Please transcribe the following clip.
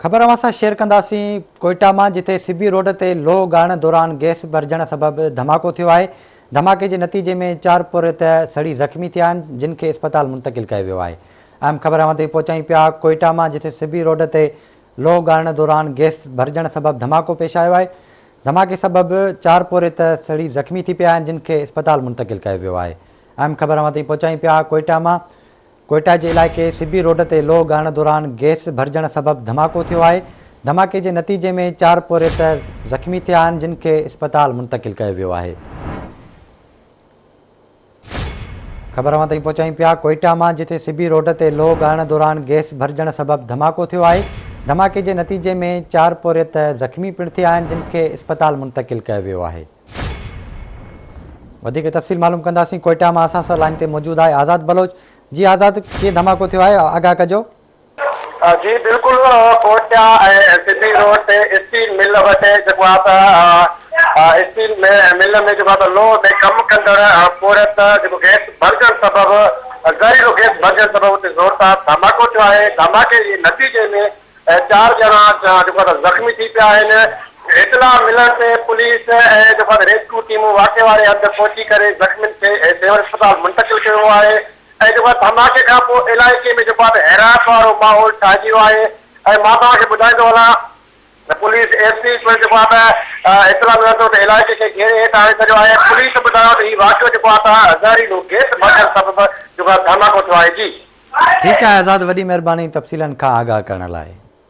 خبر اوهان سان شيئر ڪنداسين ڪوئيٽا مان جتي سبي روڊ تي لوهه ڳاڙڻ دوران گئس ڀرجڻ سبب ڌماڪو ٿيو آهي، ڌماڪي جي نتيجي ۾ چار پورهيت سڙي زخمي ٿيا آهن جن کي اسپتال منتقل ڪيو ويو آهي. اهم خبر اوهان تائين پهچايون پيا ڪوئيٽا مان جتي سبي روڊ تي لوهه ڳاڙڻ دوران گئس ڀرجڻ سبب ڌماڪو پيش آيو آهي، ڌماڪي سبب چار پورهيت سڙي زخمي ٿي پيا آهن جن کي اسپتال منتقل ڪيو ويو آهي. اهم خبر اوهان تائين پهچايون پيا ڪوئيٽا مان ڪوئيٽا جي علائقي سبي روڊ تي لوهه ڳاڙڻ دوران گئس ڀرجڻ سبب ڌماڪو ٿيو آهي، ڌماڪي جي نتيجي ۾ چار پورهيت زخمي ٿيا آهن جن کي اسپتال منتقل ڪيو ويو آهي. خبر اوهان تائين پهچايون پيا ڪوئيٽا مان جتي سبي روڊ تي لوهه ڳاڙڻ دوران گئس ڀرجڻ سبب ڌماڪو ٿيو آهي، ڌماڪي جي نتيجي ۾ چار پورهيت زخمي پڻ ٿيا آهن جن کي اسپتال منتقل ڪيو ويو آهي. وڌيڪ تفصيل معلوم ڪنداسين ڪوئيٽا مان اسان سان لائين تي موجود آهي آزاد بلوچ جي آزاد ڪيئن ڌماڪو ٿيو آهي آگاهه ڪجو. جي بلڪل ڪوئيٽا ۽ سبي روڊ تي اسٽيل مل وٽ جيڪو آهي ته اسٽيل مل ۾ جيڪو آهي ته لوهه ۾ ڪم ڪندڙ پورهيت جيڪو گئس ڀرجڻ سبب زهريلو گئس ڀرجڻ سبب اتي زوردار ڌماڪو ٿيو آهي ڌماڪي جي نتيجي ۾ ۽ چار ڄڻا جيڪو آهي ته زخمي ٿي پيا آهن، اطلاع ملڻ تي پوليس ۽ جيڪو آهي ته ريسڪيو ٽيمون واقعي واري هنڌ پهچي ڪري زخمين کي سول اسپتال منتقل ڪيو ويو آهي ۽ جيڪو آهي ڌماڪي کان پوء علائقي ۾ جيڪو آهي ته حيرات وارو ماحول ڇائجي ويو آهي ۽ مان توهان کي ٻڌائيندو هلان ته پوليس ايف سي پڻ جيڪو آهي ته اطلاع ملڻ تي اتي علائقي کي گهيري هيٺ آڻي ڇڏيو آهي، پوليس ٻڌايو ته هي واقعو جيڪو آهي ته زهريلو گئس ڀرجڻ سبب جيڪو آهي ڌماڪو ٿيو آهي جي. ٺيڪ آهي آزاد وڏي مهرباني تفصيلن کان آگاهه ڪرڻ لاء.